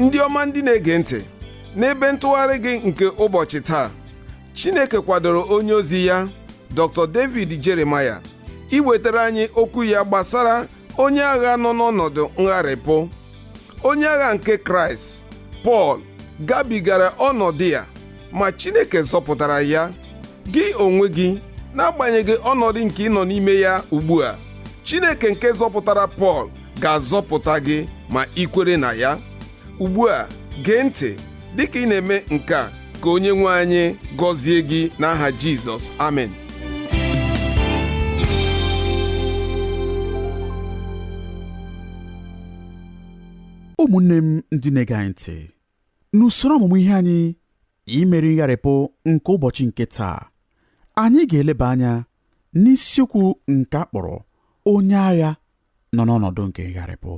Ndị ọma ndị na-ege ntị, n'ebe ntụgharị gị nke ụbọchị taa, Chineke kwadoro onye ozi ya, Dr. David Jeremiah, iwetara anyị okwu ya gbasara onye agha nọ n'ọnọdụ ngharịpụ. Onye agha nke Kraịst, Pọl, gabigara ọnọdụ ya, ma Chineke zọpụtara ya. Gị onwe gị, n'agbanyeghị ọnọdụ nke ị nọ n'ime ya ugbu a, Chineke nke zọpụtara Pọl ga-azọpụta gị ma ị kwere na ya. Ugbu a, gee ntị dịka ị na-eme nke a, ka onye nwe anyị gọzie gị n'aha Jizọs. Amen. Ụmụnne m ndị na-ege anyị ntị, n'usoro ọmụmụ ihe anyị imeri ngharịpụ nke ụbọchị nke taa, anyị ga-eleba anya n'isiokwu nke a kpọrọ onye agha nọ n'ọnọdụ nke ngharịpụ.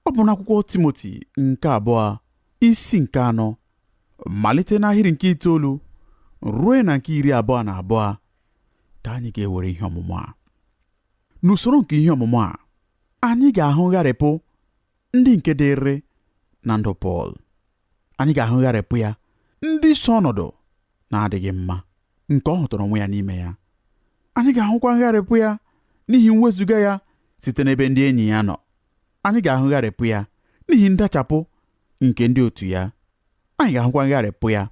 Ọ bụ n'akwụkwọ Timoti nke abụọ isi nke 4, malite n'ahịrị nke 9 ruo na nke 22 ka anyị ga-ewere ihe ọmụmụ a. N'usoro nke ihe ọmụmụ a, anyị ga-ahụ ngharịpụ ndị nke dịrị na ndụ Pọl. Anyị ga-ahụ ngharịpụ ya ndị so ọnọdụ na-adịghị mma nke ọ hụtara onwe ya n'ime ya. Anyị ga-ahụkwa ngharịpụ ya n'ihi mwezuga ya site n'ebe ndị enyi ya nọ. Anyị ga-ahụ ngharịpụ ya n'ihi ndachapụ nke ndị otu ya. Anyị ga-ahụkwa ngharịpụ ya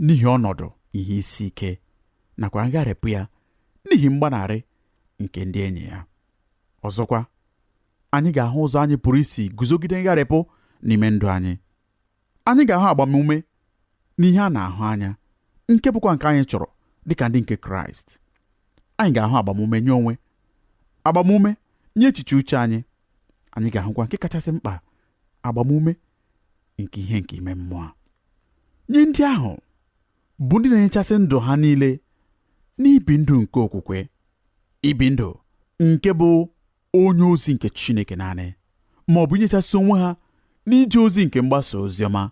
n'ihi ọnọdụ ihe isi ike nakwa ngharịpụ ya n'ihi mgbanarị nke ndị enyi ya. Ọzọkwa, anyị ga-ahụ ụzọ anyị pụrụ isi guzogide ngharịpụ n'ime ndụ anyị. Anyị ga-ahụ agbamume n'ihe a na-ahụ anya, nke bụkwa nke anyị chọrọ dịka ndị nke Kraịst. Anyị ga-ahụ agbamume nye onwe, agbamume nye echiche uche anyị. Anyị ga-ahụkwa nke kachasị mkpa, agbamume nke ihe nke ime mmụọ. Nye ndị ahụ bụ ndị na-enyechasị ndụ ha niile n'ibi ndụ nke okwukwe, ibi ndụ nke bụ onye ozi nke Chineke naanị, ma ọ bụ inyechasị onwe ha n'ije ozi nke mgbasa ozi ọma,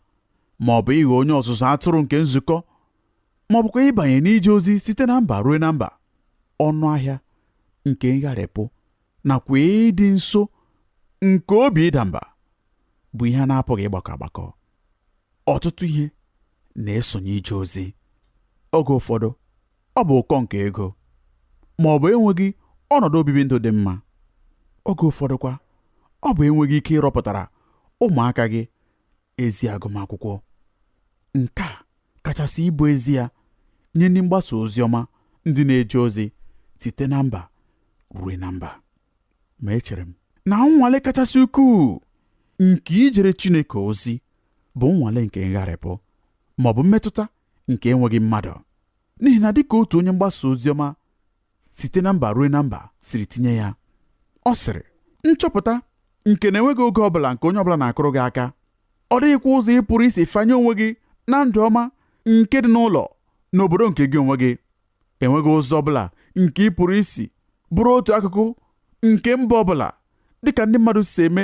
ma ọ bụ ịghọ onye ọzụzụ atụrụ nke nzukọ, ma ọ bụkwa ịbanye n'ije ozi site na mba ruo na mba. Ọnụ ahịa nke ngharịpụ nakwa ịdị nso nke obi ịda mba bụ ihe a na-apụghị ịgbakọ agbakọ. Ọtụtụ ihe na-esonye ije ozi. Oge ụfọdụ ọ bụ ụkọ nke ego, ma ọ bụ enweghị ọnọdụ obibi ndụ dị mma. Oge ụfọdụ kwa ọ bụ enweghị ike ịrọpụtara ụmụaka gị ezi agụmakwụkwọ. Nke a kachasị ịbụ ezie nye ndị mgbasa ozi ọma ndị na-eje ozi site na mba ruo na mba. Ma echere m na nnwale kachasị ukwuu nke ijere Chineke ozi bụ nnwale nke ngharịpụ ma ọ bụ mmetụta nke enweghị mmadụ. N'ihi na dịka otu onye mgbasa ozi ọma site na mba ruo na mba siri tinye ya, ọ sịrị, nchọpụta nke na-enweghị oge ọbụla nke onye ọbụla na-akụrụ gị aka, ọ dịghịkwa ụzọ ị pụrụ isi fanye onwe gị na ndụ ọma nke dị n'ụlọ n'obodo nke gị onwe gị. Enweghị ụzọ ọbụla nke ị pụrụ isi bụrụ otu akụkụ nke mba ọbụla dịka ndị mmadụ si eme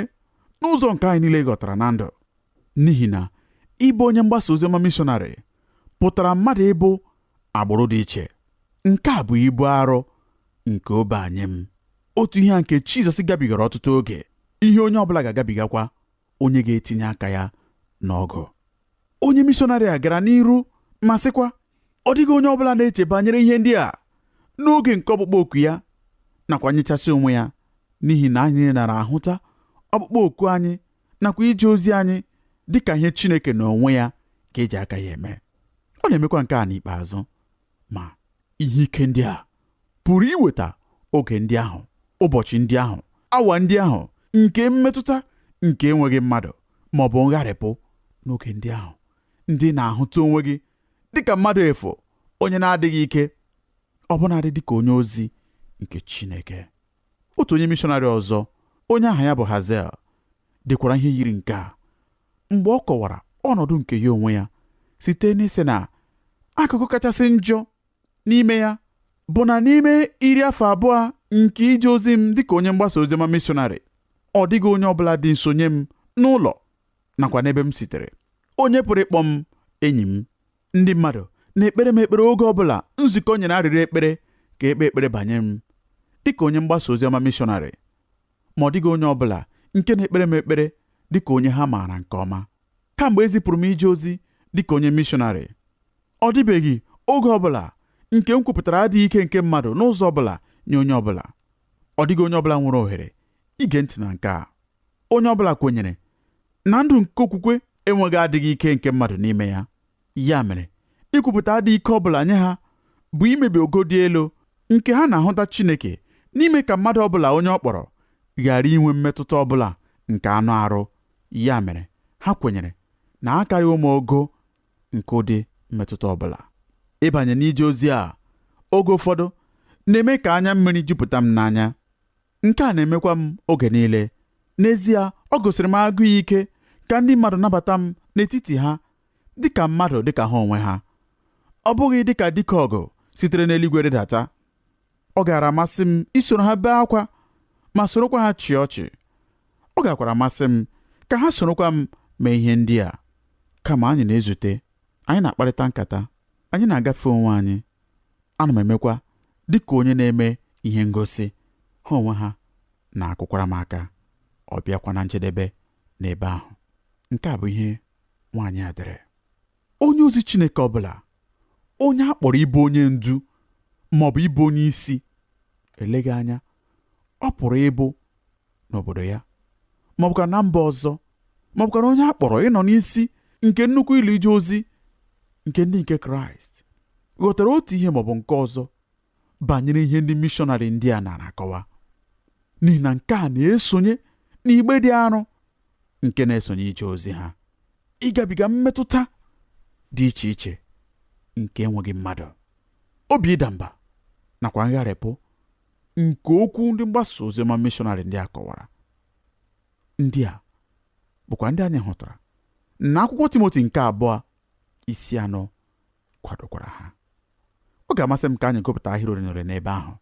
n'ụzọ nke anyị niile ghọtara na ndụ. N'ihi na ịbụ onye mgbasa oziọma mishọnarị pụtara mmadụ ịbụ agbụrụ dị iche. Nke a bụ ibu arụ nke obe anyị m. Otu ihe a nke Jizọs gabigara ọtụtụ oge, ihe onye ọbụla ga-agabigakwa, onye ga-etinye aka ya n'ọgụ. Onye mishọnarị a gara n'iru ma sịkwa, ọ dịghị onye ọbụla na-eche banyere ihe ndị a n'oge nke ọkpụkpọ oku ya nakwa nyechasị onwe ya, n'ihi na anyị nara ahụta ọkpụkpọ oku anyị nakwa ije ozi anyị dịka ihe Chineke n'onwe ya ga-eji aka ya eme. Ọ na-emekwa nke a n'ikpeazụ, ma ihe ike ndị a pụrụ iweta oge ndị ahụ, ụbọchị ndị ahụ, awa ndị ahụ nke mmetụta nke enweghị mmadụ ma ọ bụ ngharịpụ. N'oge ndị ahụ ndị na-ahụta onwe gị dịka mmadụ efu, onye na-adịghị ike, ọbụnadị dịka onye ozi nke Chineke. Otu onye mishọnarị ọzọ, onye aha ya bụ Hazel, dekwara ihe yiri nke a mgbe ọ kọwara ọnọdụ nke ya onwe ya site n'ịsị na akụkụ kachasị njọ n'ime ya bụ na n'ime 20 afọ nke ije ozi m dịka onye mgbasa oziọma mishọnarị, ọ dịghị onye ọbụla dị nso nye m n'ụlọ nakwa n'ebe m sitere, onye pụrụ ịkpọ m enyi m. Ndị mmadụ na-ekpere m ekpere oge ọbụla nzukọ nyere arịrịọ ekpere ka ekpe ekpere banye m dịka onye mgbasa oziọma mishọnarị, ma ọ dịghị onye ọbụla nke na-ekpere m ekpere dịka onye ha maara nke ọma. Kamgbe ezipụrụ m ije ozi dịka onye mishọnarị, ọ dịbeghị oge ọbụla nke m kwupụtara adịghị ike nke mmadụ n'ụzọ ọbụla nye onye ọbụla. Ọ dịghị onye ọbụla nwere ohere ige ntị na nke a. Onye ọbụla kwenyere na ndụ nke okwukwe enweghị adịghị ike nke mmadụ n'ime ya. Ya mere, ikwupụta adịghị ike ọbụla nye ha bụ imebi ogo dị elu nke ha na-ahụta Chineke n'ime ka mmadụ ọbụla onye ọ kpọrọ ghara inwe mmetụta ọbụla nke anụ arụ. Ya mere, ha kwenyere na a karịghị ụmụ ogo nke ụdị mmetụta ọbụla. Ịbanye n'ije ozi a oge ụfọdụ na-eme ka anya mmiri jupụta m n'anya. Nke a na-emekwa m oge niile. N'ezie, ọ gosiri m agụụ ike ka ndị mmadụ nabata m n'etiti ha dịka mmadụ dịka ha onwe ha, ọ bụghị dịka dike ọgụ sitere n'eluigwe rịdata. Ọ gaara amasị m isoro ha bee akwa ma sorokwa ha chịa ọchị. Ọ gakwara amasị m ka ha sorokwa m mee ihe ndị a. Kama anyị na-ezute, anyị na-akparịta nkata, anyị na-agafe onwe anyị. Ana m emekwa dịka onye na-eme ihe ngosi, ha onwe ha na-akụkwara m aka. Ọ bịakwa na njedebe n'ebe ahụ. Nke a bụ ihe nwaanyị a dere. Onye ozi Chineke ọbụla, onye a kpọrọ ịbụ onye ndu ma ọ bụ ịbụ onye isi, eleghị anya ọ pụrụ ịbụ n'obodo ya ma ọ bụkwa na mba ọzọ, ma ọ bụkwa onye a kpọrọ ịnọ n'isi nke nnukwu ịlụ ije ozi nke ndị nke Kraịst, ghọtara otu ihe maọbụ nke ọzọ banyere ihe ndị mishọnarị ndị a nara akọwa, n'ihi na nke a na-esonye n'igbe dị arọ nke na-esonye ije ozi ha, ịgabiga mmetụta dị iche iche nke enweghị mmadụ, obi ịda mba nakwa ngharịpụ nke okwu ndị mgbasa oziọma mishọnarị ndị a kọwara. Ndị a bụkwa ndị anyị hụtara na akwụkwọ Timoti nke 2 isi 4 kwadokwara ha. Ọ ga-amasị m ka anyị gụpụta ahịrị ole na ole n'ebe ahụ.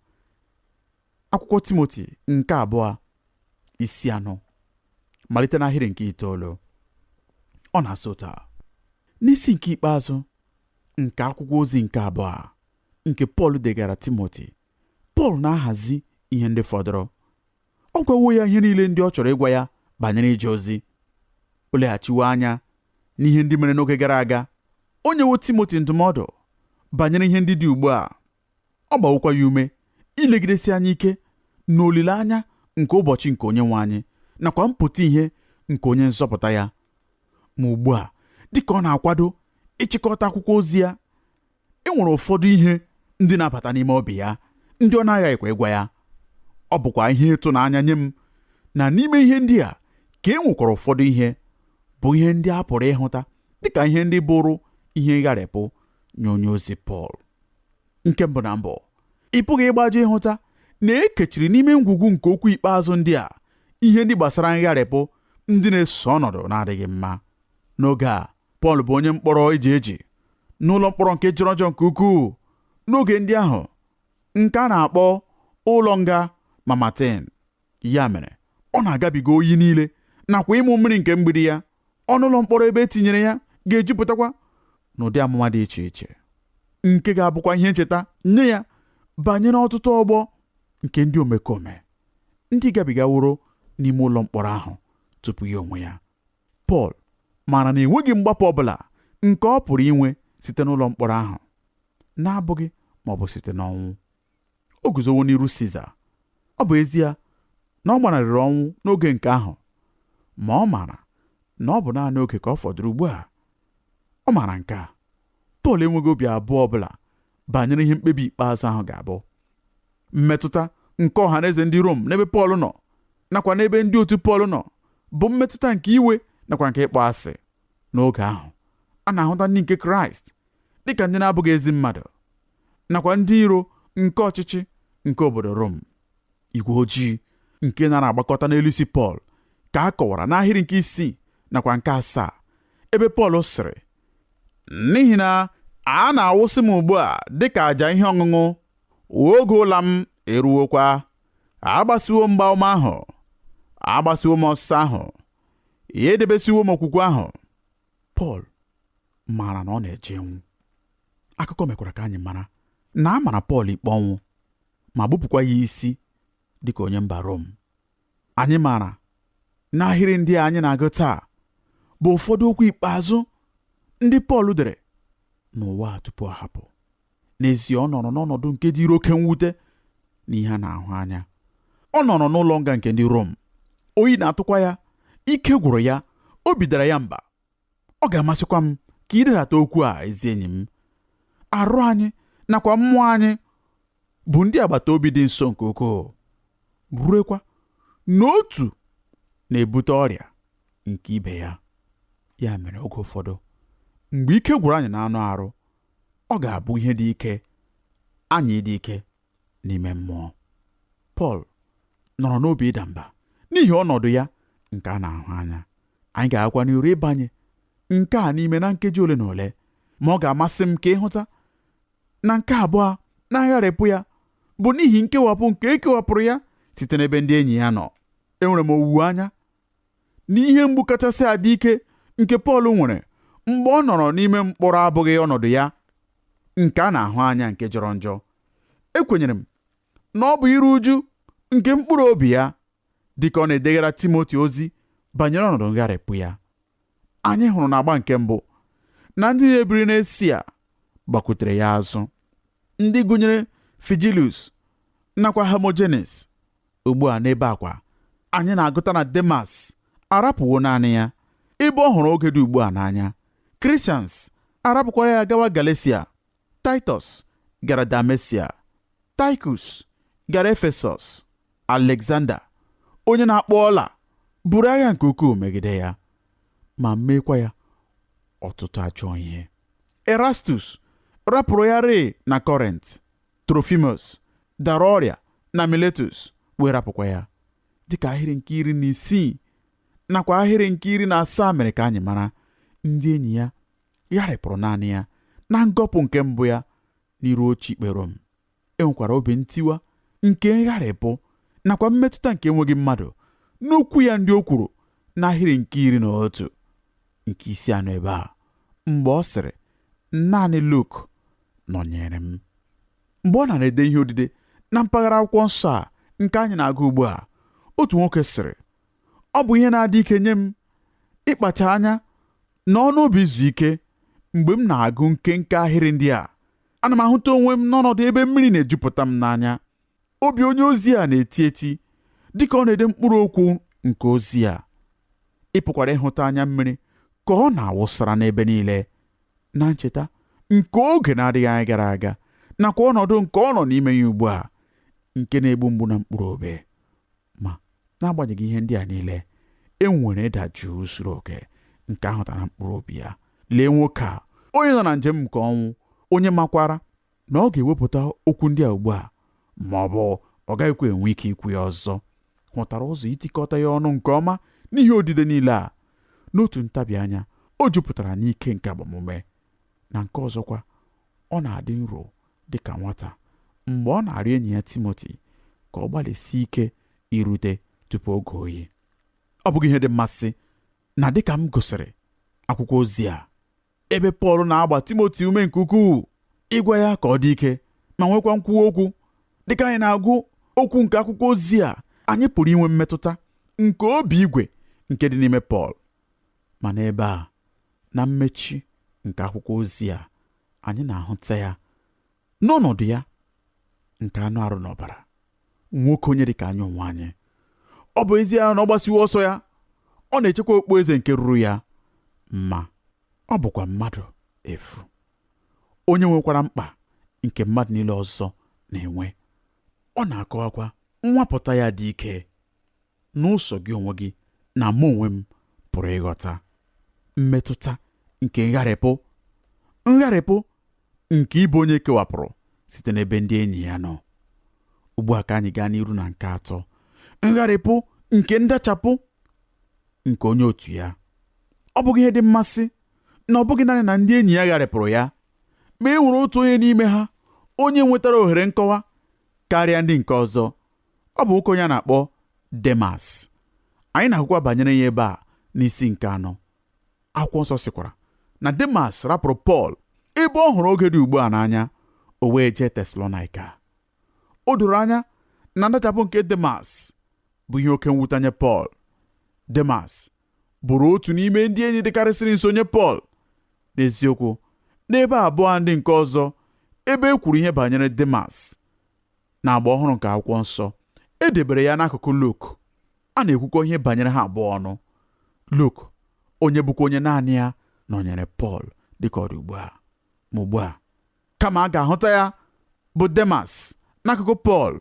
Akwụkwọ Timoti nke 2 isi 4 malite n'ahịrị nke 9. Ọ na-asị otu a: n'isi nke ikpeazụ nke akwụkwọ ozi nke 2 nke Pọl degara Timoti, Pọl na-ahazi ihe ndị fọdụrụ. Ọ gwawo ya ihe niile ndị ọ chọrọ ịgwa ya banyere ije ozi. O leghachiwo anya n'ihe ndị mere n'oge gara aga. O nyewo Timoti ndụmọdụ banyere ihe ndị dị ugbu a. Ọ gbawokwa ya ume ilegidesi anya ike na olileanya nke ụbọchị nke Onyenwe anyị nakwa mpụta ihe nke onye nzọpụta ya. Ma ugbu a, dịka ọ na-akwado ịchịkọta akwụkwọ ozi ya, e nwere ụfọdụ ihe ndị na-abata n'ime obi ya ndị ọ na-aghaghịkwa ịgwa ya. Ọ bụkwa ihe ịtụnanya nye m na n'ime ihe ndị a ka e nwekwara ụfọdụ ihe bụ ihe ndị a pụrụ ịhụta dịka ihe ndị bụrụ ihe ngharịpụ nye onye ozi Pọl. Nke mbụ na mbụ, ị pụghị ịgbajọ ịhụta na e kechiri n'ime ngwugwu nke okwu ikpeazụ ndị a ihe ndị gbasara ngharịpụ ndị na-eso ọnọdụ na-adịghị mma. N'oge a, Pọl bụ onye mkpọrọ eji eji n'ụlọ mkpọrọ nke jọrọ njọ nke ukwuu n'oge ndị ahụ, nke a na-akpọ ụlọ nga Mamatin. Ya mere, ọ na-agabiga oyi niile nakwa ịmụ mmiri nke mgbidi ya. Ọnụ ụlọ mkpọrọ ebe e tinyere ya ga-ejupụtakwa n'ụdị amụma dị iche iche, nke ga-abụkwa ihe ncheta nye ya banyere ọtụtụ ọgbọ nke ndị omekome ndị gabigaworo n'ime ụlọ mkpọrọ ahụ tupu ya onwe ya. Pọl maara na enweghị mgbapụ ọbụla nke ọ pụrụ inwe site n'ụlọ mkpọrọ ahụ na-abụghị ma ọ bụ site n'ọnwụ. O guzowo n'iru Siza. Ọ bụ ezie na ọ gbanarịrị ọnwụ n'oge nke ahụ, ma ọ maara na ọ bụ naanị oge ka ọ fọdụrụ ugbu a. Ọ maara nke a. Pọl enweghị obi abụọ ọbụla banyere ihe mkpebi ikpeazụ ahụ ga-abụ. Mmetụta nke ọha na eze ndị Rom n'ebe Pọl nọ nakwa n'ebe ndị otu Pọl nọ bụ mmetụta nke iwe nakwa nke ịkpọ asị. N'oge ahụ, a na-ahụta ndị nke Kraịst dịka ndị na-abụghị ezi mmadụ nakwa ndị iro nke ọchịchị nke obodo Rom. Igwe ojii nke nara agbakọta n'elu isi Pọl ka a kọwara n'ahịrị nke 6 nakwa nke 7, ebe Pọl sịrị, n'ihi na a na-awụsị m ugbu a dịka àjà ihe ọṅụṅụ, oge ụla m eruwokwa. Agbasiwo mgba ọma ahụ, agbasiwo m ọsọ ahụ, edebesiwo m okwukwe ahụ. Pọl maara na ọ na-eje ịnwụ. Akụkọ mekwara ka anyị mara na a mara Pọl ikpe ọnwụ ma gbupụkwa ya isi dịka onye mba Rom. Anyị maara n'ahịrị ndị a anyị na-agụ taa bụ ụfọdụ okwu ikpeazụ ndị Pọl dere n'ụwa a tupu ọ hapụ. N'ezie, ọ nọrọ n'ọnọdụ nke dịrị oke mwute na ihe a na-ahụ anya. Ọ nọrọ n'ụlọ nga nke ndị Rom, oyi na-atụkwa ya, ike gwụrụ ya, obi dara ya mba. Ọ ga-amasịkwa m ka ị dedata okwu a, ezi enyi m. Arụ anyị nakwa mmụọ anyị bụ ndị agbata obi dị nso nke ukwuu, ruekwa n'otu na-ebute ọrịa nke ibe ya. Ya mere, oge ụfọdụ mgbe ike gwụrụ anyị na anụ arụ, ọ ga-abụ ihe dị ike anyị ịdị ike n'ime mmụọ. Pọl nọrọ n'obi ịda mba n'ihi ọnọdụ ya nke a na-ahụ anya. Anyị ga-agakwa n'iru ịbanye nke a n'ime na nkeji ole na ole, ma ọ ga-amasị m ka ịhụta na nke abụọ na-agharịpụ ya bụ n'ihi nkewapụ nke e kewapụrụ ya site n'ebe ndị enyi ya nọ. Enwere m owuwe anya n'ihe mgbu kachasị adị ike nke Pọl nwere mgbe ọ nọrọ n'ime mkpọrọ abụghị ọnọdụ ya nke a na-ahụ anya nke jọrọ njọ. Ekwenyere m na ọ bụ iru uju nke mkpụrụ obi ya dịka ọ na-edegara Timoti ozi banyere ọnọdụ ngharịpụ ya. Anyị hụrụ n'agba nke mbụ na ndị na-ebiri n'Esia gbakwutere ya azụ, ndị gụnyere Fijilus nakwa Hermogenes. Ugbu a n'ebe akwa anyị na-agụta na Demas arapụwo naanị ya ebe ọ hụrụ oge dị ugbu a n'anya. Kresians arapụkwara ya gawa Galesia. Titus gara Damesia. Taikus gara Efesọs. Alexander onye na-akpọ ọla buru agha nke ukwuu megide ya ma meekwa ya ọtụtụ ajọ ihe. Erastus rapụrụ ya rịị na Kọrint. Trofimus dara ọrịa na Miletus wee rapụkwa ya, dịka ahịrị nke 16 nakwa ahịrị nke 17 mere ka anyị mara. Ndị enyi ya gharịpụrụ naanị ya na ngọpụ nke mbụ ya n'iru oche ikpe Rom. E nwekwara obi ntiwa nke ngharịpụ nakwa mmetụta nke enweghị mmadụ n'okwu ya ndị o kwuru n'ahịrị nke 11 nke isi anọ ebe a, mgbe ọ sịrị, naanị Luk nọnyere m. Mgbe ọ na-ede ihe odide na mpaghara akwụkwọ nsọ a nke anyị na-agụ ugbu a, otu nwoke sịrị, ọ bụ ihe na-adị ike nye m ịkpacha anya n'ọnụ obi izu ike mgbe m na-agụ nkenke ahịrị ndị a. Ana m ahụta onwe m n'ọnọdụ ebe mmiri na-ejupụta m n'anya. Obi onye ozi a na-eti eti dịka ọ na-ede mkpụrụ okwu nke ozi a. Ị pụkwara ịhụta anya mmiri ka ọ na-awụsara n'ebe niile na ncheta nke oge na-adịghị anya gara aga nakwa ọnọdụ nke ọ nọ n'ime ya ugbu a nke na-egbu mgbu na mkpụrụ obi. Ma n'agbanyeghị ihe ndị a niile, e nwere ịda jụụ zuru oke nke ahụtara mkpụrụ obi ya. Lee nwoke a, onye nọ na njem nke ọnwụ, onye makwara na ọ ga-ewepụta okwu ndị a ugbu a, ma ọ bụ ọ gaghịkwa enwe ike ikwu ya ọzọ, hụtara ụzọ itikọta ya ọnụ nke ọma n'ihe odide niile a. N'otu ntabi anya, o jupụtara n'ike nke agbamume, na nke ọzọkwa, ọ na-adị nro dị ka nwata mgbe ọ na-arịọ enyi ya Timoti ka ọ gbalịsie ike irute tupu oge oyi. Ọ bụghị ihe dị mmasị na dịka m gụsịrị akwụkwọ ozi a, ebe Pọl na-agba Timoti ume nke ukwuu ịgwa ya ka ọ dị ike ma nwekwa nkwuwa okwu, dịka anyị na-agụ okwu nke akwụkwọ ozi a, anyị pụrụ inwe mmetụta nke obi igwe nke dị n'ime Pọl. Ma n'ebe a, na mmechi nke akwụkwọ ozi a, anyị na-ahụta ya n'ọnọdụ ya nke anụ arụ na ọbara, nwoke onye dị ka anyị onwe anyị. Ọ bụ ezie na ọ gbasiwo ọsọ ya, ọ na-echekwa okpueze nke ruru ya, ma ọ bụkwa mmadụ efu, onye nwekwara mkpa nke mmadụ niile ọzọ na-enwe. Ọ na-akọwakwa nwapụta ya dị ike n'ụzọ gị onwe gị na mụ onwe m pụrụ ịghọta mmetụta nke ngharịpụ nke ịbụ onye kewapụrụ site n'ebe ndị enyi ya nọ. Ugbu a ka anyị gaa n'iru na nke atọ, ngharịpụ nke ndachapụ nke onye otu ya. Ọ bụghị ihe dị mmasị na ọ bụghị naanị na ndị enyi ya gharịpụrụ ya, ma e nwere otu onye n'ime ha onye nwetara ohere nkọwa karịa ndị nke ọzọ. Ọ bụ nwoke onye a na-akpọ Demas. Anyị na-agụkwa banyere ya ebe a n'isi nke anọ. Akwụkwọ nsọ sịkwara na Demas rapụrụ Pọl ebe ọ hụrụ oge dị ugbu a n'anya, o wee jee Tesalonaịka. O doro anya na ndachapụ nke Demas bụ ihe oke mwute nye Pọl. Demas Bụrụ otu n'ime ndị enyi dịkarịsịrị nso nye Pọl. N'eziokwu, n'ebe abụọ ndị nke ọzọ ebe e kwuru ihe banyere Demas na agba ọhụrụ nke akwụkwọ nsọ, e debere ya n'akụkụ Luk. A na-ekwukọ ihe banyere ha abụọ ọnụ. Luk, onye bụkwa onye naanị ya nọnyere Pọl dịka ọ dị ugbu a. Ma ugbu a, kama a ga-ahụta ya bụ Demas n'akụkụ Pọl,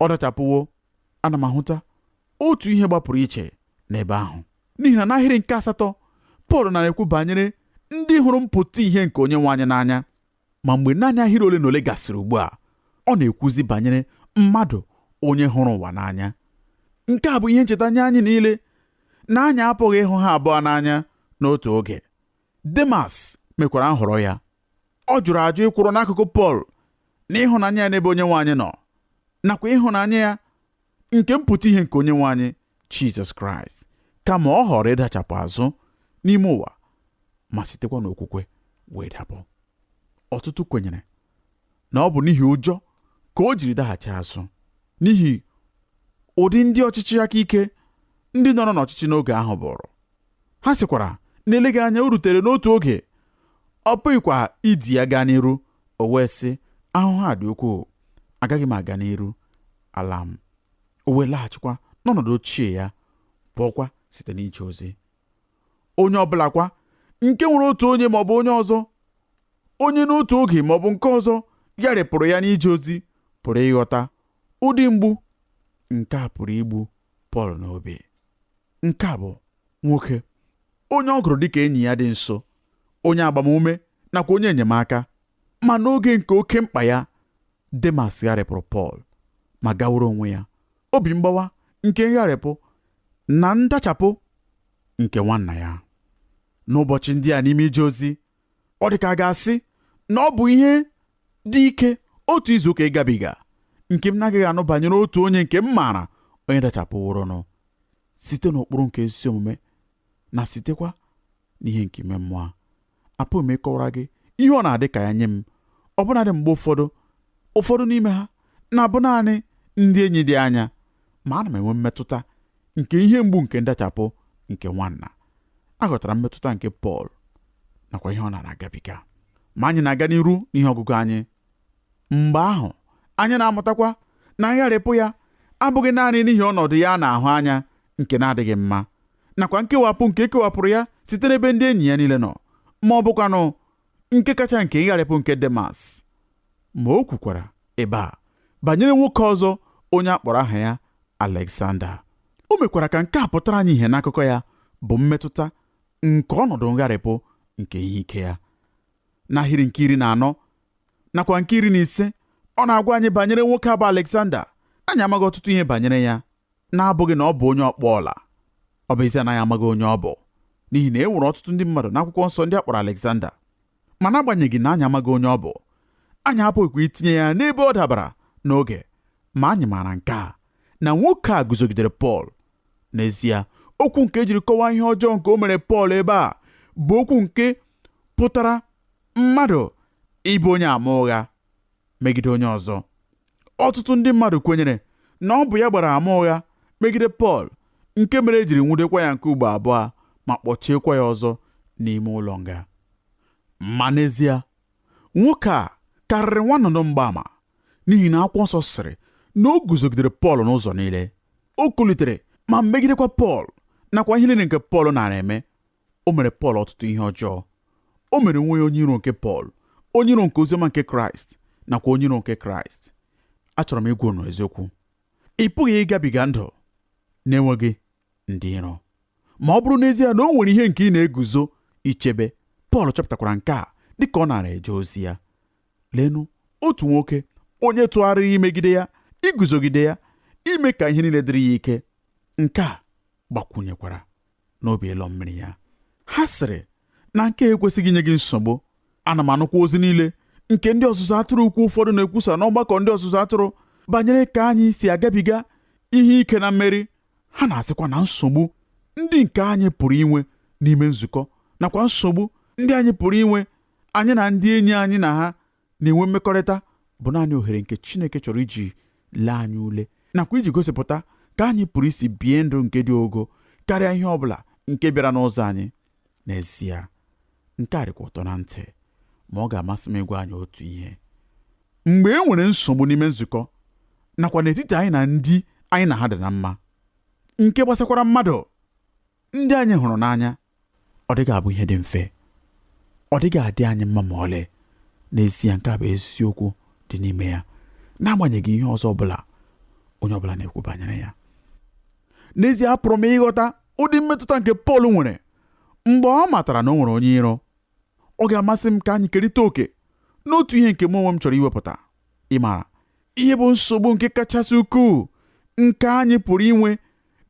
ọ dachapụwo. Ana m ahụta otu ihe gbapụrụ iche n'ebe ahụ, n'ihi na n'ahịrị nke asatọ, Pọl na-ekwu banyere ndị hụrụ mpụta ihe nke Onyenwe anyị n'anya. Ma mgbe naanị ahịrị ole na ole gasịrị ugbu a, ọ na-ekwuzi banyere mmadụ onye hụrụ ụwa n'anya. Nke a bụ ihe ncheta nye anyị niile na anyị apụghị ịhụ ha abụọ n'anya n'otu oge. Demas mekwara nhọrọ ya. Ọ jụrụ ajụ ịkwụrụ n'akụkụ Pọl na ịhụnanya ya n'ebe Onyenwe anyị nọ, nakwa ịhụnanya ya nke mpụta ihe nke Onyenwe anyị Jizọs Kraịst, kama ọ họrọ ịdachapụ azụ n'ime ụwa ma sitekwa n'okwukwe wee dapụ. Ọtụtụ kwenyere na ọ bụ n'ihi ụjọ ka o jiri daghachi azụ, n'ihi ụdị ndị ọchịchị aka ike ndị nọrọ n'ọchịchị n'oge ahụ bụrụ. Ha sịkwara na eleghị anya o rutere n'otu oge, ọ pụghịkwa idi ya gaa n'iru. O wee sị, ahụhụ a dị ukwuu, agaghị m aga n'iru, ala m. O wee laghachikwa n'ọnọdụ ochie ya, pụọkwa site n'ije ozi. Onye ọbụla kwa nke nwere otu onye maọbụ onye ọzọ, onye n'otu oge maọbụ nke ọzọ gharịpụrụ ya n'ije ozi, pụrụ ịghọta ụdị mgbu nke a pụrụ igbu Pọl n'obi. Nke a bụ nwoke onye ọ gụrụ dịka enyi ya dị nso, onye agbamume nakwa onye enyemaka. Ma n'oge nke oke mkpa ya, Demas gharịpụrụ Pọl ma gaworo onwe ya. Obi mgbawa nke ngharịpụ na ndachapụ nke nwanna ya. N'ụbọchị ndị a n'ime ije ozi, ọ dị ka a ga-asị na ọ bụ ihe dị ike otu izuụka ịgabiga nke m na-agaghị anụ banyere otu onye nke m maara onye dachapụworonụ site n'ụkpụrụ nke ezi omume na sitekwa n'ihe nke ime mmụọ. Apụghị m ịkọwara gị ihe ọ na-adị ka ya nye m, ọbụnadị mgbe ụfọdụ n'ime ha na-abụ naanị ndị enyi dị anya, ma ana m enwe mmetụta nke ihe mgbu nke ndachapụ nke nwanna. Aghọtara mmetụta nke Pọl nakwa ihe ọ na-agabiga. Ma anyị na-aga n'iru n'ihe ọgụgụ anyị. Mgbe ahụ anyị na-amụtakwa na ngharịpụ ya abụghị naanị n'ihi ọnọdụ ya na-ahụ anya nke na-adịghị mma, nakwa nkewapụ nke ekewapụrụ ya site n'ebe ndị enyi ya niile nọ, ma ọ bụkwanụ nke kacha nke ngharịpụ nke Demas. Ma o kwukwara ebe a banyere nwoke ọzọ onye a kpọrọ aha ya Alexander. O mekwara ka nke a pụtara anyị ihe n'akụkọ ya bụ mmetụta nke ọnọdụ ngharịpụ nke ihe ike ya. N'ahịrị nke 14 nakwa nke 15, ọ na-agwa anyị banyere nwoke a bụ Alexander. Anyị amaghị ọtụtụ ihe banyere ya, na-abụghị na ọ bụ onye ọkpọ ọla. Ọ bụ ezie na anyị amaghị onye ọ bụ, n'ihi na e nwere ọtụtụ ndị mmadụ n'akwụkwọ nsọ ndị a kpọrọ Alexander. Ma n'agbanyeghị na anyị amaghị onye ọ bụ, anyị apụghịkwa itinye ya n'ebe ọ dabara n'oge. Ma anyị maara nke a, na nwoke a guzogidere Pọl. N'ezie, okwu nke ejiri kọwaa ihe ọjọọ nke o mere Pọl ebe a bụ okwu nke pụtara mmadụ ịbụ onye ama ụgha megide onye ọzọ. Ọtụtụ ndị mmadụ kwenyere na ọ bụ ya gbara ama ụgha megide Pọl, nke mere ejiri nwudekwa ya nke ugbo abụọ ma kpọchiekwa ya ọzọ n'ime ụlọ nga. Ma n'ezie, nwoke a karịrị nwa nnụnụ mgbaama, n'ihi na akwụkwọ nsọ sịrị na o guzogidere Pọl n'ụzọ niile. O kulitere ma megidekwa Pọl nakwa ihe niile nke Pọl nara eme. O mere Pọl ọtụtụ ihe ọjọọ. O mere onwe ya onye iro nke Pọl, onye iro nke oziọma nke Kraịst nakwa onye iro nke Kraịst. Achọrọ m ịgwa unu eziokwu. Ị pụghị ịgabiga ndụ na-enweghị ndị iro. Ma ọ bụrụ n'ezie na o nwere ihe nke ị na-eguzo ichebe. Pọl chọpụtakwara nke a dịka ọ nara eje ozi ya. Leenụ otu nwoke onye tụgharịrị imegide ya, iguzogide ya, ime ka ihe niile dịrị ya ike. Nke a gbakwunyekwara n'obi ịlọ mmiri ya. Ha sịrị na nke a ekwesịghị inye gị nsogbu. Ana m anụkwa ozi niile nke ndị ọzụzụ atụrụ ukwu ụfọdụ na-ekwusa n'ọgbakọ ndị ọzụzụ atụrụ banyere ka anyị si agabiga ihe ike na mmeri. Ha na-asịkwa na nsogbu ndị nke anyị pụrụ inwe n'ime nzukọ nakwa nsogbu ndị anyị pụrụ inwe anyị na ndị enyi anyị na ha na-enwe mmekọrịta bụ naanị ohere nke Chineke chọrọ iji lee anyị ule nakwa iji gosipụta ka anyị pụrụ isi bie ndụ nke dị ogo karịa ihe ọ bụla nke bịara n'ụzọ anyị. N'ezie, nke a dịkwa ụtọ na ntị, ma ọ ga-amasị m ịgwa anyị otu ihe. Mgbe e nwere nsogbu n'ime nzukọ nakwa n'etiti anyị na ndị anyị na ha dị na mma, nke gbasakwara mmadụ ndị anyị hụrụ n'anya, ọ dịghị abụ ihe dị mfe, ọ dịghị adị anyị mma ma ọlị. N'ezie, nke a bụ eziokwu dị n'ime ya, n'agbanyeghị ihe ọzọ ọbụla onye ọbụla na-ekwu banyere ya. N'ezie, apụrụ m ịghọta ụdị mmetụta nke Pọl nwere mgbe ọ matara na o nwere onye iro. Ọ ga-amasị m ka anyị kerịta òkè n'otu ihe nke mụ onwe m chọrọ iwepụta. Ị maara ihe bụ nsogbu nke kachasị ukwuu nke anyị pụrụ inwe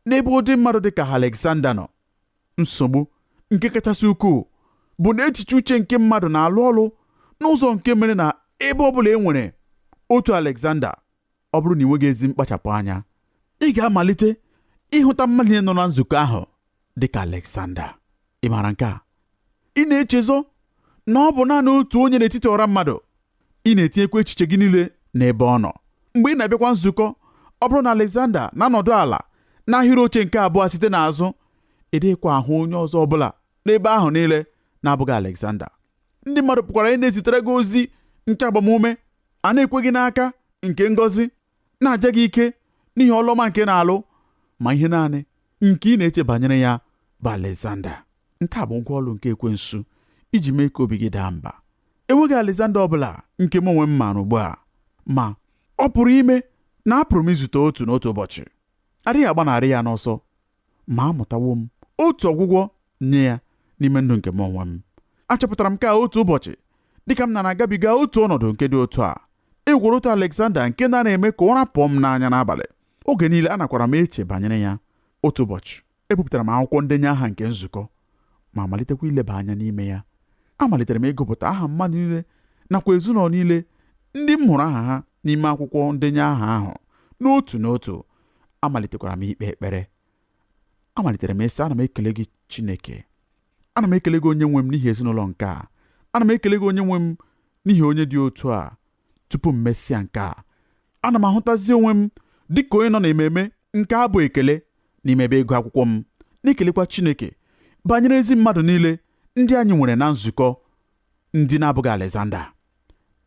n'ebe ụdị mmadụ dị ka Alexander nọ? Nsogbu nke kachasị ukwuu bụ na echiche uche nke mmadụ na-alụ ọlụ n'ụzọ nke mere na ebe ọ bụla e nwere otu Alexander, ọ bụrụ na ị nweghị ezi mkpachapụ anya, ị ga-amalite ịhụta mmadụ niile nọ na nzukọ ahụ dị ka Alexander. Ị maara nke a? Ị na-echezọ na ọ bụ naanị otu onye n'etiti ọra mmadụ. Ị na-etinyekwa echiche gị niile n'ebe ọ nọ. Mgbe ị na-abịakwa nzukọ, ọ bụrụ na Alexander na-anọdụ ala n'ahịrị oche nke abụọ site n'azụ, ị dịghịkwa ahụ onye ọzọ ọbụla n'ebe ahụ niile na-abụghị Alexander. Ndị mmadụ pụkwara ị na-ezitere gị ozi nke agbamume, a na-ekwe gị n'aka nke ngọzi, na-aja gị ike n'ihi ọlụ ọma nke na-alụ, ma ihe naanị nke ị na-eche banyere ya bụ Alexander. Nke a bụ ngwa ọlụ nke ekwensu iji mee ka obi gị daa mba. Enweghị Alexander ọbụla nke m onwe m maara ugbu a, ma ọ pụrụ ime na apụrụ m izute otu n'otu ụbọchị. Adịghị agbanarị ya n'ọsọ, ma amụtawo m otu ọgwụgwọ nye ya n'ime ndụ nke m onwe m. Achọpụtara m ka otu ụbọchị, dịka m na-agabiga otu ọnọdụ nke dị otu a, e nwekwara otu Alexander nke na-eme ka ụra pụọ m n'anya n'abalị. Oge niile anakwara m eche banyere ya. Otu ụbọchị, ebupụtara m akwụkwọ ndenye aha nke nzukọ ma malitekwa ileba anya n'ime ya. Amalitere m ịgụpụta aha mmadụ niile nakwa ezinụlọ niile ndị m hụrụ aha ha n'ime akwụkwọ ndenye aha ahụ n'otu n'otu. Amalitekwara m ikpe ekpere. Amalitere m ịsị, ana m ekele gị Chineke, ana m ekele gị onye nwe m n'ihi ezinụlọ nke a, ana m ekele gị onye nwe m n'ihi onye dị otu a. Tupu m mesịa nke a, ana m ahụtazi onwe m dịka onye nọ n'ememe nke abụ ekele n'ime ebe ịgụ akwụkwọ m, na-ekelekwa Chineke banyere ezi mmadụ niile ndị anyị nwere na nzukọ ndị na-abụghị Alexander.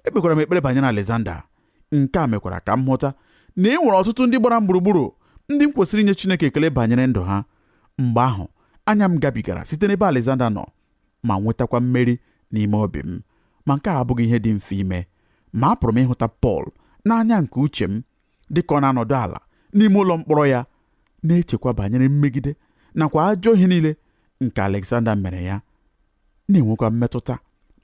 Ekpekwara m ekpere banyere Alexander. Nke a mekwara ka m hụta na e nwere ọtụtụ ndị gbara m gburugburu ndị m kwesịrị inye Chineke ekele banyere ndụ ha. Mgbe ahụ, anya m gabigara site n'ebe Alexander nọ ma nwetakwa mmeri n'ime obi m. Ma nke a abụghị ihe dị mfe ime, ma apụrụ m ịhụta Pọl n'anya nke uche m dịka ọ na-anọdụ ala n'ime ụlọ mkpọrọ ya, na-echekwa banyere mmegide nakwa ajọ ihe niile nke Alexander mere ya, na-enwekwa mmetụta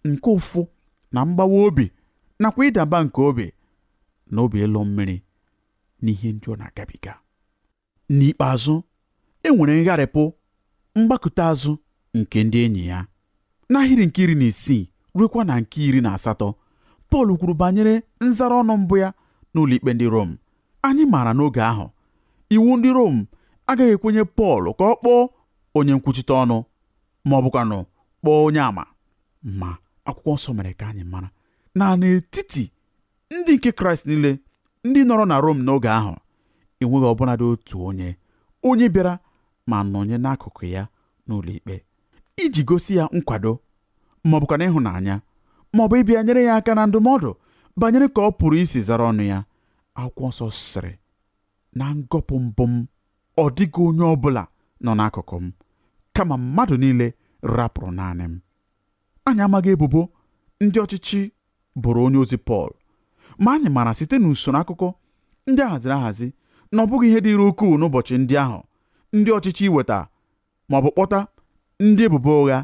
nke ụfụ na mgbawa obi nakwa ịda mba nke obi na obi ịlọ mmiri n'ihe ndị ọ na-agabiga. N'ikpeazụ, e nwere ngharịpụ mgbakụta azụ nke ndị enyi ya. N'ahịrị nke 16 ruekwa na nke 18, Pọl kwuru banyere nzara ọnụ mbụ ya n'ụlọikpe ndị Rom. Anyị maara n'oge ahụ iwu ndị Rom agaghị ekwenye Pọl ka ọ kpọọ onye nkwuchite ọnụ ma ọ bụkwanụ kpọọ onye àmà. Ma akwụkwọ nsọ mere ka anyị mara na n'etiti ndị nke Kraịst niile ndị nọrọ na Rom n'oge ahụ, enweghị ọbụnadị otu onye bịara ma nọnye n'akụkụ ya n'ụlọ ikpe iji gosi ya nkwado ma ọ bụkwa na ịhụnanya ma ọ bụ ịbịa nyere ya aka na ndụmọdụ banyere ka ọ pụrụ isi zara ọnụ ya. Akwụkwọ nsọ sịrị na ngọpụ mbụ m, ọ dịghị onye ọbụla nọ n'akụkụ m, kama mmadụ niile rapụrụ naanị m. Anyị amaghị ebubo ndị ọchịchị boro onye ozi Pọl, ma anyị maara site n'usoro akụkọ ndị a haziri ahazi na ọ bụghị ihe dịrị ukwuu n'ụbọchị ndị ahụ ndị ọchịchị iweta ma ọ bụ kpọta ndị ebubo ụgha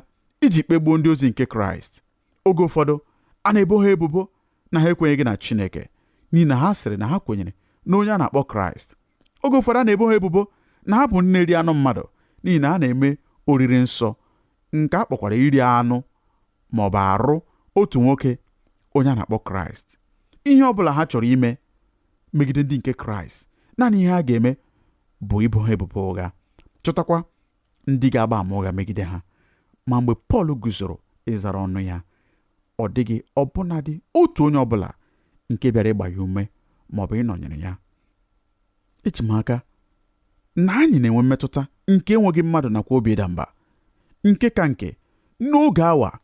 iji kpegbuo ndị ozi nke Kraịst. Oge ụfọdụ a na-ebo ha ebubo na ha ekwenyeghị na Chineke n'ihi na ha sịrị na ha kwenyere na onye a na-akpọ Kraịst. Oge ụfọdụ a na-ebo ha ebubo na ha bụ ndị na-eri anụ mmadụ n'ihi na ha na-eme oriri nsọ nke a kpọkwara iri anụ ma ọ bụ arụ otu nwoke onye a na-akpọ Kraịst. Ihe ọ bụla ha chọrọ ime megide ndị nke Kraịst, naanị ihe ha ga-eme bụ ibo ha ebubo ụgha, chọtakwa ndị ga-agba ama ụgha megide ha. Ma mgbe Pọl guzoro ịzara ọnụ ya, ọ dịghị ọbụnadị otu onye ọbụla nke bịara ịgba ya ume ma ọ bụ ịnọnyere ya. Eji m aka Na anyị na-enwe mmetụta nke enweghị mmadụ nakwa obi ịda mba, nke ka nke n'oge awa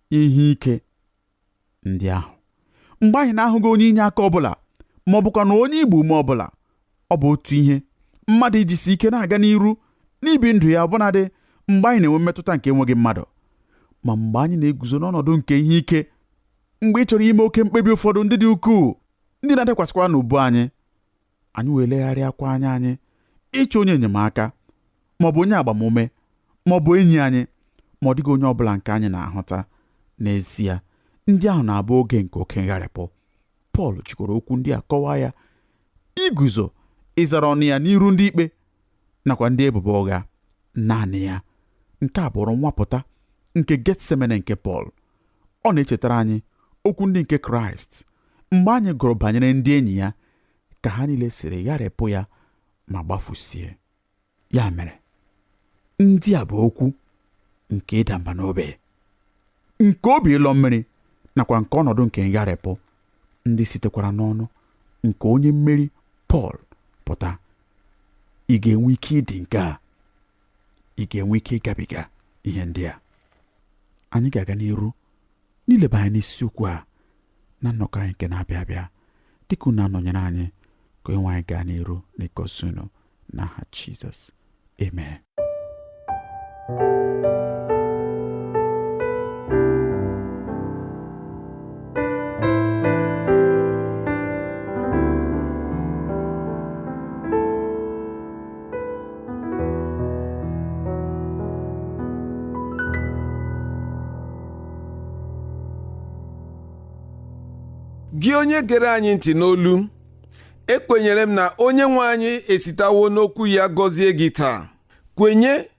ihe ike ndị ahụ, mgbe anyị na-ahụghị onye inye aka ọbụla ma ọ bụkwa na onye igbo ume ọbụla. Ọ bụ otu ihe mmadụ ijisi ike na-aga n'iru n'ibi ndụ ya, ọbụnadị mgbe anyị na-enwe mmetụta nke enweghị mmadụ. Ma mgbe anyị na-eguzo n'ọnọdụ nke ihe ike, mgbe ị chọrọ ime oke mkpebi ụfọdụ ndị dị ukwuu ndị na-adakwasịkwa n'ubu anyị, anyị wee legharịakwa anya anyị ịchọ onye enyemaka ma ọ bụ onye agbamume ma ọ bụ enyi anyị, ma ọ dịghị onye ọbụla nke anyị na-ahụta. N'ezie, ndị ahụ na-abụ oge nke oke ngharịpụ. Pọl jikwara okwu ndị a kọwaa ya: iguzo ịzara ọnụ ya n'iru ndị ikpe nakwa ndị ebubo ụgha naanị ya. Nke a bụrụ nwapụta nke Getsemane nke Pọl. Ọ na-echetara anyị okwu ndị nke Kraịst mgbe anyị gụrụ banyere ndị enyi ya ka ha niile siri gharịpụ ya ma gbafusie. Ya mere, ndị a bụ okwu nke ịda mba n'obi, nke obi ịlọ mmiri nakwa nke ọnọdụ nke ngharịpụ, ndị sitekwara n'ọnụ nke onye mmeri Pọl pụta. Ị ga-enwe ike ịdị nke a? Ị ga-enwe ike ịgabiga ihe ndị a? Anyị ga-aga n'iru n'ileba anya n'isiokwu a na nnọkọ anyị nke na-abịa abịa, dịka unu anọnyere anyị. Ka onye nwe anyị gaa n'iru n'ịgọzi unu n'aha Jizọs, amen. Gị onye gere anyị ntị n'olu, ekwenyere m na onye nwe anyị esitawo n'okwu ya gọzie gị taa. Kwenye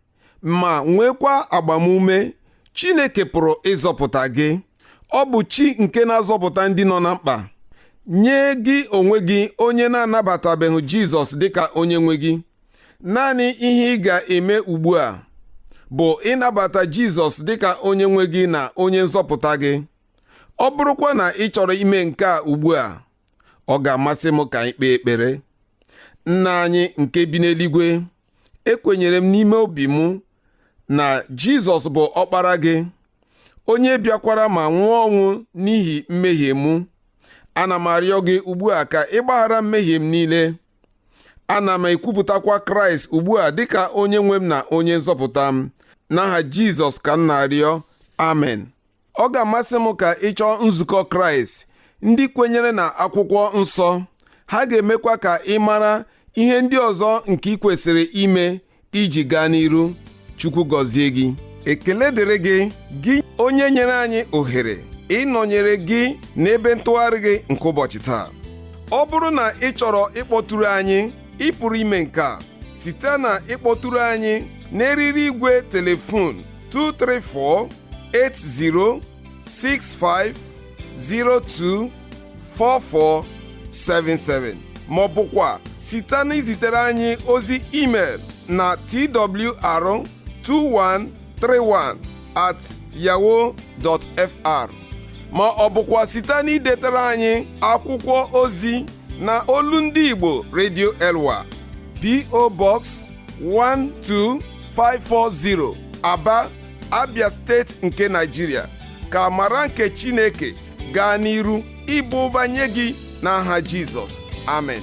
ma nwekwa agbamume. Chineke pụrụ ịzọpụta gị. Ọ bụ chi nke na-azọpụta ndị nọ na mkpa. Nye gị onwe gị onye na-anabatabeghị Jizọs dịka onye nwe gị, naanị ihe ị ga-eme ugbu a bụ ịnabata Jizọs dịka onye nwe gị na onye nzọpụta gị. Ọ bụrụkwa na ị chọrọ ime nke a ugbu a, ọ ga-amasị m ka anyị kpee ekpere. Nna anyị nke bi n'eluigwe, ekwenyere m n'ime obi m na Jizọs bụ ọkpara gị, onye bịakwara ma nwụọ ọnwụ n'ihi mmehie m. Ana m arịọ gị ugbu a ka ị gbaghara mmehie m niile. Ana m ekwupụtakwa Kraịst ugbu a dịka onye nwe m na onye nzọpụta m. N'aha Jizọs ka m na-arịọ, amen. Ọ ga-amasị m ka ị chọọ nzukọ Kraịst ndị kwenyere na akwụkwọ nsọ. Ha ga-emekwa ka ị mara ihe ndị ọzọ nke ị kwesịrị ime iji gaa n'iru. Chukwu gọzie gị. Ekele dịrị gị, gị onye nyere anyị ohere ịnọnyere gị n'ebe ntụgharị gị nke ụbọchị taa. Ọ bụrụ na ị chọrọ ịkpọtụrụ anyị, ị pụrụ ime nke a site na ịkpọtụrụ anyị n'eriri igwe telefon 234 80 65 02 44 77, ma ọ bụkwa site na izitere anyị ozi email na twr2131 at yahoo dot fr, ma ọ bụkwa site na idetere anyị akwụkwọ ozi na Olu Ndị Igbo, Radio Elwa, PO Box 12540, Aba, Abia Steeti nke Nigeria. Ka amara nke Chineke gaa n'iru ịba ụba nye gị n'aha Jizọs, amen.